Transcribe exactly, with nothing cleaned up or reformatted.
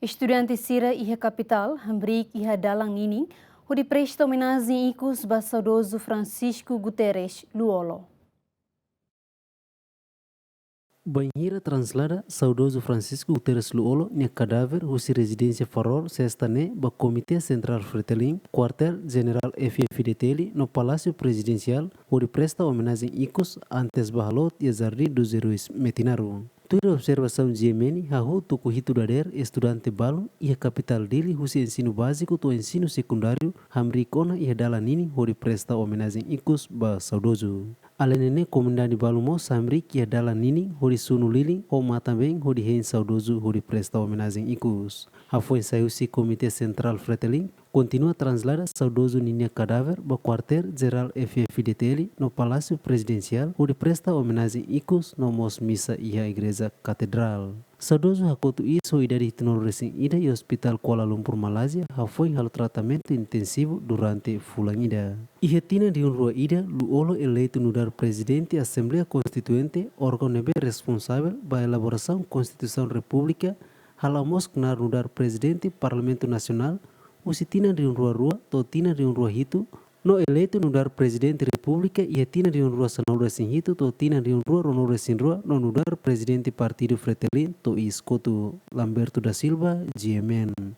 Estudante sira iha kapitál hamriik iha dalan ninin hodi presta omenajen ikus ba saudozu Francisco Guterres Lú-Olo. Bainhira translada saudozu Francisco Guterres Lú-Olo nia kadáver husi rezidénsia Farol, Sesta ne'e, ba Komité Sentrál Fretilin, Kuartél Jenerál F-FDTL no Palásiu Prezidensiál, hodi presta omenajen ikus antes ba haloot iha Jardim dos Heróis Metinaro. Tuir observasaun G M N, hahú tuku hitu dadeer estudante balun iha kapitál Dili husi ensinu báziku to'o ensinu sekundáriu hamriik ona iha dalan ninin hodi presta omenajen ikus ba saudozu. Aleinde ne'e, komunidade balun mós hamriik iha dalan ninin hodi sunu lilin ho matan-been hodi hein saudozu hodi presta omenajen ikus. Hafoin sai husi Komité Sentrál Fretilin, kontinua translada saudozu ninia kadáver ba Kuartél Jenerál F-FDTL no Palásiu Prezidensiál hodi presta omenajen ikus no mós misa iha Igreja Katedrál. Saudozu hakotu iis ho idade hitunulu-resin-ida iha Ospitál Kuala Lumpur, Malázia, hafoin halo tratamentu intensivu durante fulan ida. Iha tinan rihun rua ida, Lú-Olo eleitu nu'udar Prezidente Asembleia Konstituinte, órgaun ne'ebé responsavel ba elaborasaun Konstituisaun Repúblika, hala'o mós knaar nu'udar Prezidente Parlamentu Nasionál, husi tinan rihun rua rua to'o tinan rihun rua hitu, no eleitu nu'udar Prezidente Repúblika iha tinan rihun rua sanulu-resin-hitu to'o tinan rihun rua ruanulu-resin-rua, no nu'udar Prezidente Partidu Fretilin to'o iis kotuk. Lamberto da Silva, G M N.